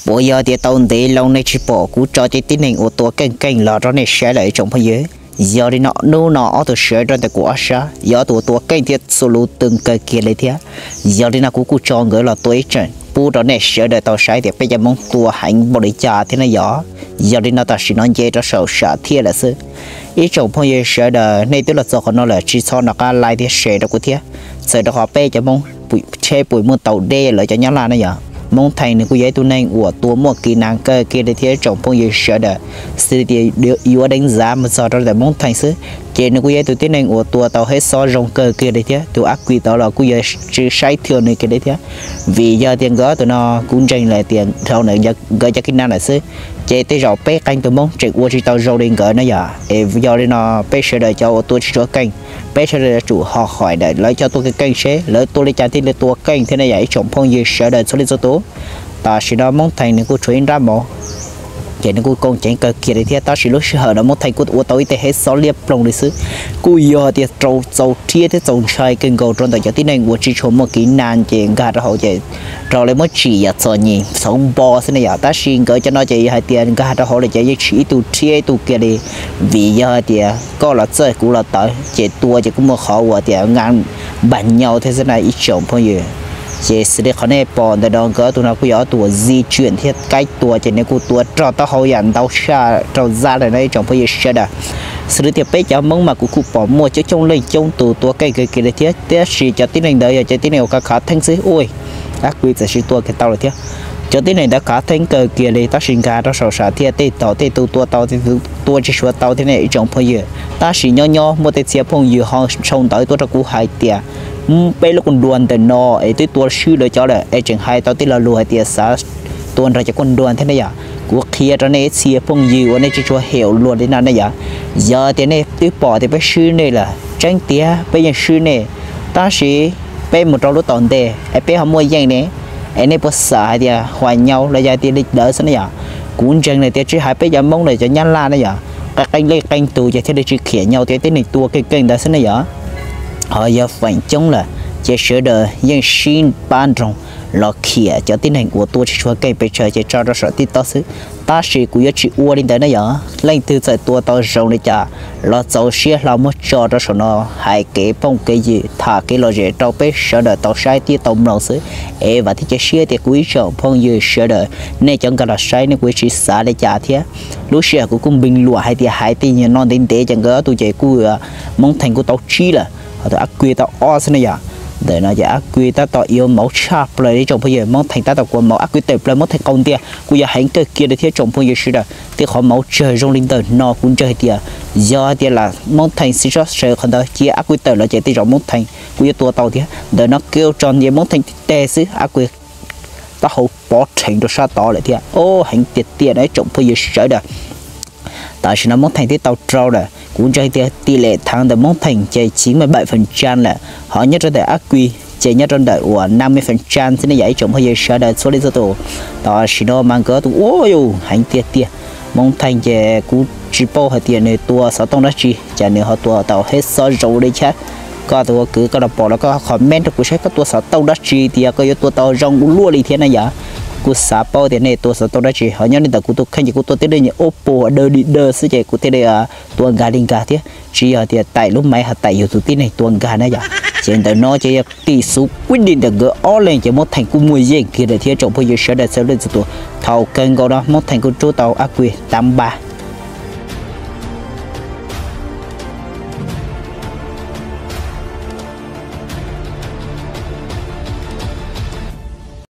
Puas yog tias tau ntev loo nej tsis pom kuv tso cov tib neeg uas tua keej keej los rau nej saib lawm ib tsoom phooj ywg? Yog li no hnub no ob tug sawv rau ntawm kuv ob sab yog ob tug uas tua keej thiab txuas lus twg kawg kiag li thiab. Yog li no kuv kuj tso nkawd los tua ib tseem pub rau nej sawv daws tau saib tias peb cov Hmoob tua heev npaum li cas thiab na yom. Yog li no tam sim no nce rau saum sam thiaj lawm xwb. Ib tsoom phooj ywg sawv daws nej twb los txog qhov no lawm tsis txhob nco qab like thiab share rau kuv thiab, txawm rau qhov peb cov Hmoob tsheb puas muaj tau deb lawv cov Nyab Laj na yom. Hmoob Theej nws kuj yog ib tug neeg uas tua muaj kis nas kawg kiag li thiab ib tsoom phooj ywg sawv daws. Xws li tias yuav deev ntxav mus txog rau ntawm Hmoob Theej xwb ces nws kuj yog ib tug tib neeg uas tua tau hib xob zoo kawg kiag li thiab. Tus Ab Kwis tod los kuj yog tsis saib thwj nws kiag li thiab, vim yog tias nkawd ob tug no kuv ntseeg lawm tias dhau ntawm nkawd cov kis nas lawm xwb ces tej zaum peb qee tus Hmoob tseem ua tsis tau zoo li nkawd na yom. Es yog li no peb sawv daws cov uas tua tsis tshua keej, peb sawv daws yuav tsum ho hais ntawm lawv cov tua keej keej seb lawv tua li cas thiaj li tua keej thiab na yom ib tsoom phooj ywg sawv daws txhua leej txhua tus. Tam sim no Hmoob Theej nws kuj tshuav ib nrab mov ces nws kuj koob ceev kawg kiag li thiab, tab sis lub sij hawm no Hmoob Theej kuj ua tau ib teg hib xob liab ploog li xwb. Kuj yog tias txaus rhiab thiab txaus ntshai kawg nkaus rau ntawm cov tib neeg uas tsis tshua muaj kis nas ces nkag rau hauv ces raug lawv muab tsim yam txom nyem txhoov npo xwb na yom. Tab sis nkawd cov no ces yog hais tias nkag rau hauv lawm ces yeej tsis ib tug rhiab ib tug kiag li, vim yog hais tias koj los txawj kuv los tawv ces tua ces kuj muaj qhov uas tias nqa npag nyau thiab xwb na ib tsoom phooj ywg. Ces xws li qhov nej pom ntawm no nkawd ob tug no kuj yog ob tug uas di tswm thiab kaib tua ces nws kuj tua rog taub hau yam ntau tshaj rau zaj lawm no ib tsoom phooj ywg sawv daws. Xws li tias peb cov Hmoob mas kuv kuj pom muaj coob coob leej coob tus tua keej kawg kiag li thiab, tab sis cov tib neeg ntawd yog cov tib neeg uas khav khav theeb xwb ua. Ab Kwis txawm sis tua kiag tau lawm thiab. Cov tib neeg ntawd khav theeb kawg kiag li tab sis nkag rau saum sam thiaj tej thaum tej tus tua tau tej tus tua tsis tshua tau thiab ne ib tsoom phooj ywg. Tab sis nyob nyob muaj tej txhia phooj ywg ho sau ntawv tuaj rau kuv hais tias peb lub kua nruas ntawm no es twb tua swb lawv cov lawm es tseem hais tau tej lo lus hais tias xav tua nrog cov kua nruas thiab ne yom. Kuv qhia rau nej ib txhia phooj ywg uas nej tsis tshua heev luag li no ne yom. Yog tias nej twb pom tias peb swb nej lawm tseeb tiag peb yeej swb nej, tab sis peb mus rau lub tom ntej es peb ho muaj yeej ne, es nej puas xav hais tias huam nyaub los yog tias li ntawd xwb ne yom. Kuv ntseeg lawm tias tsis hais peb cov Hmoob los cov Nyab Laj ne yom, qee qee leej qee tus ces thiaj li tsis khiav nyaub tias tib neeg tua keej keej ntawd xwb ne yom. Ho yog feem coob lawm ces sawv daws yeej sib pab nroog los khiav cov tib neeg uas tua tsis tshua keej pes tsawg ces tso rau saum TikTok xwb. Tab sis kuv yuav tsis ua li ntawd na yom. Leej twg txawm tua tau zoo li cas los txaus siab hlo muab tso rau saum no hais kev phooj kev ywg tham kev lom zem rau peb sawv daws tau saib thiab tau mloog xwb. Es vam thiab cia siab tias kuv ib tsoom phooj ywg sawv daws nej cov nkag los saib nej kuj tsis xav li cas thiab. Lub sij hawm kuv kuj npeeg luam hais tias hais tej nyuag no ntev ntev ces nkawd ob tug ces kuj Hmoob Theej kuj tau tsib lawm ho tus Ab Kwis tau ob xwb ne yom. Ntawm no ces Ab Kwis tab tom yuav mauv tshaj plaws li tsoom phooj ywg, Hmoob Theej tab tom kuav mauv, Ab Kwis tawm plaws, Hmoob Theej qaug ntiag kuj yog heev kawg kiag li thiab tsoom phooj ywg sawv daws. Tej qhov mauv tsawg zoo li ntawm no kuv ntseeg hais tias yog tias lam Hmoob Theej xiv tsob sawv qhov ntawd cia Ab Kwis tawm los ces tej zaum Hmoob Theej kuj yuav tua tau thiab. Ntawm no keo tso ntiag Hmoob Theej tib teg xwb Ab Kwis taub hau pov rheev rau sab tod lawm thiab. Heev tiag tiag no ib tsoom phooj ywg sawv daws. Tam sim no Hmoob Theej twb tau rau lawm, kuv ntseeg tias tij lem thav ntawm Hmoob Theej ces chiv mej baim feem tsa lawm, ho nyob rau ntawm Ab Kwis ces nyob rau ntawm uas na mej feem tsa xwb ne yom ib tsoom phooj ywg sawv daws txhua leej txhua tus. Tam sim no mas nkawd tus ua yus heev tiag tiag. Hmoob Theej ces kuv tsis paub hais tias nws tua xov tooj dab tsi ces nws ho tua tau hib xob zoo li thiab. Koj tus ua kwv koj los pom los koj comment rau kuv saib koj tua xov tooj dab tsi tias koj yuav tua tau zoo ua luaj li thiab na yom. Kuv xav paub tias nej tua xov tooj dab tsi ho nyob li ntawm kuv tus kheej ces kuv tua tib li nyuag Oppo daw di daw xwb ces kuv thiaj li tua nkag li nkag thiab, tsis yog tias taim lub maiv ho taim yus tus tib neeg tua nkag na yom. Ces ntawm no ces yog tij xuv kuj di ntawm nkawd ob leeg ces Hmoob Theej kuj muaj yeej kiag lawm thiab tsoom phooj ywg sawv daws txhua leej txhua tus. Thaum kawg nkaus no Hmoob Theej kuj rub tau Ab Kwis tav npas